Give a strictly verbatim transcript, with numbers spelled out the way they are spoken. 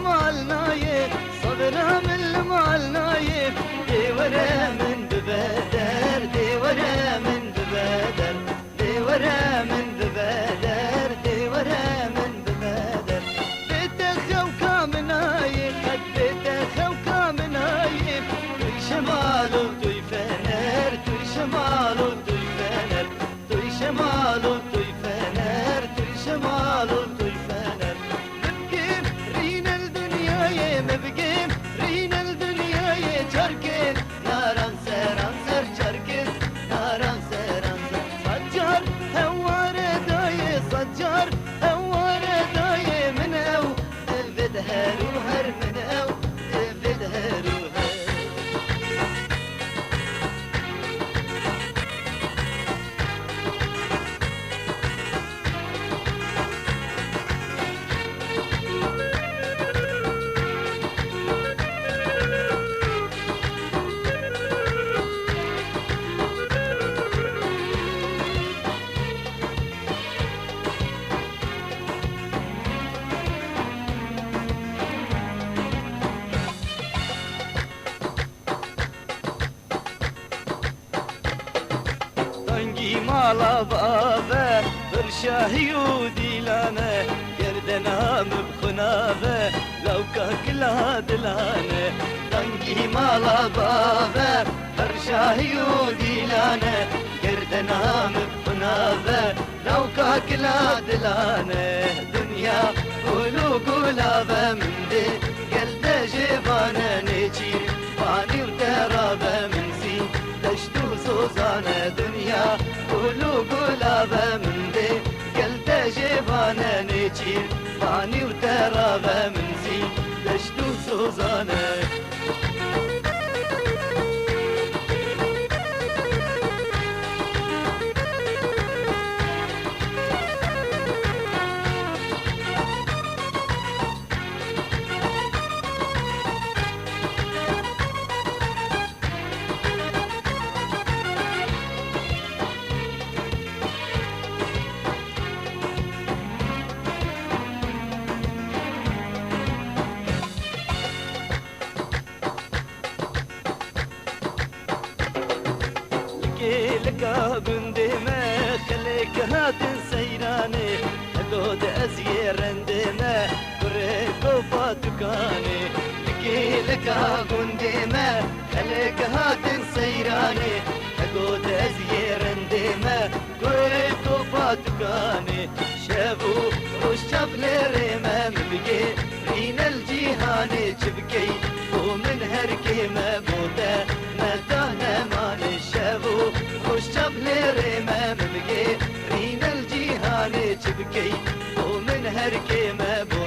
Mal nayê, sabira min li mal nayê. Dê were min bibe der, dê were min bibe der. Dê were min bibe der, dê were min bibe der. Bê te xewka min nayê, qet bê te xewka min nayê. Tu şimal û tu fener, tu şimal û tu fener. Tu şimal û tu fener, tu şimal û tu fener. Bibkê rînel dinyayê, bibkê rînel dinyayê. Çarkê naran seran ser, çarkê naran seran ser. Sed car heware dayê, sed car heware dayê. Min ew divêt her û her, min ew divêt her û her. Dengî mala bave, bir şahî û dîlane, gerdena min bi xwe nave, lawka kila dilane. Dengî mala bave, bir şahî û dîlane, gerdena min bi xwe nave, lawka kila dilane. Dinya gul û gulave min dê, gel te jê vane nêçîr. Vanî û te rave min zî deşt û zozane. Dinya gul û gulave min dê, gel te jê vane nêçîr. Vanî û te rave min zî deşt û zozane. Li kêleka gundê me xelek hatin seyranê, e dod ez yê rendê me, kurê kopa tukanê. Li kêleka gundê me xelek hatin seyranê, e dod ez yê rendê me, kurê kopa tukanê. Şev û roj çav lê rê me, min bigê rînel cîhanê. Çi bikey bo min her kê me, bo te me da nemane. Şev û roj çav lê rê me, min bigê rînel cîhanê. Çi bikey bo min her kê me, bo